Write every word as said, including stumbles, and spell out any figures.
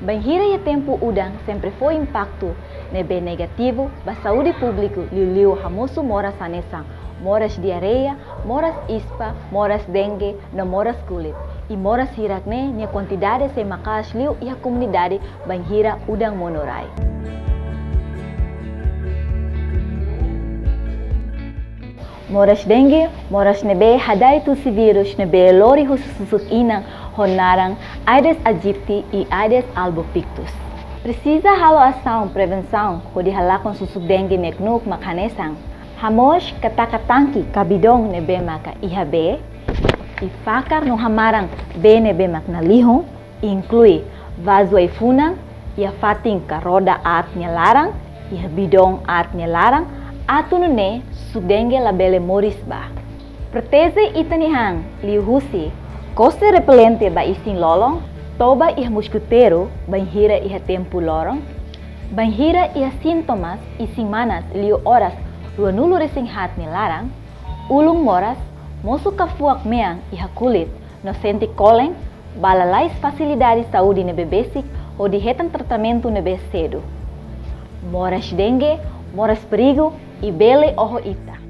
Bainhira iha tempu udan sempre fó impaktu ne'ebé negativu ba saúde públiku, liuliu hamosu moras hanesan moras diarreia, moras ispa, moras dengue, no moras kulit. I moras hirak-ne'e nia kuantidade sei maka'as liu iha komunidade bainhira udan monu rai. Moras dengue, moras ne'ebé hada'et husi vírus ne'ebé lori husi susuk-inan ho naran Aedes aegypti i Aedes albopictus. Presiza halo asaun prevensaun hodi halakon susuk dengue nia knuk mak hanesan: hamoos ka taka tanke ka bidon ne'ebé maka iha bee, i fakar no hamaran bee ne'ebé mak nalihun, inklui vazu ai-funan, iha fatin ka roda aat nia laran, iha bidon aat nia laran, atu nune'e susuk dengue labele moris ba. Proteje ita-nia han liuhusi kose repelente ba isin-lolon, toba iha moskiteiru bainhira iha tempu loron. Bainhira iha sintomas isin-manas liu oras ruanulu-resin-haat nia laran, ulun moras, mosu kafuak mean iha kulit, no sente kolen, bá lalais fasilidade saúde ne'ebé besik hodi hetan tratamentu ne'ebé sedu. Moras dengue, moras perigu i bele oho ita.